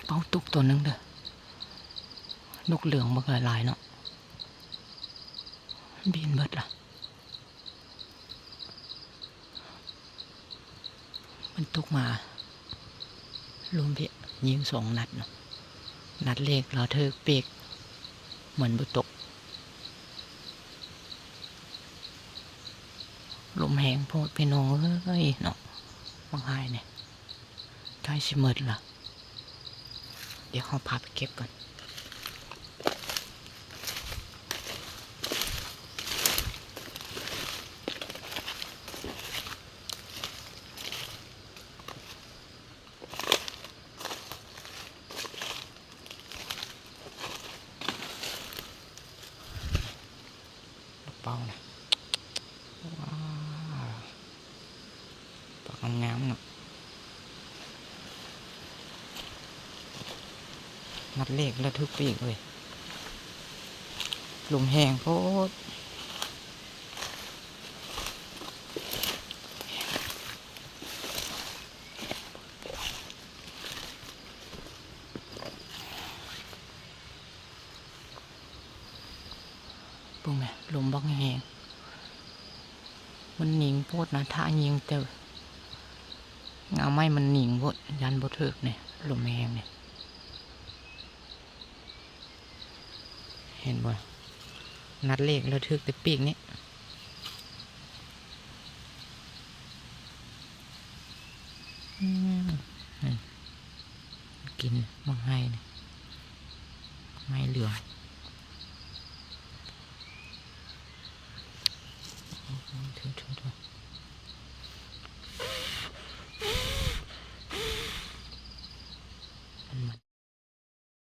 Paub tus tau neeb ntawd, nub lwm npaj lais no, npib npawg lawm. Maj tub mas lub npiam nyeeb xoom nat no, nat lej los thwb pij, mas npawg tus. Lub heev pub peb no, no, maj hais ne, kab tsis maj lawm. Ib qho phab peb keb ko. Lub paub na, pom ngam ngam no. Nat lej los thwb pij, lub heev pub. Pum, lub npaj heev, mas neeg pub na, thaj yeeb tawm, nqa maij mas neeg pub, yam npau thwj ne, lub heev ne. Nat lej los thwb pij ne. Kis maj hais, maj hais lwm.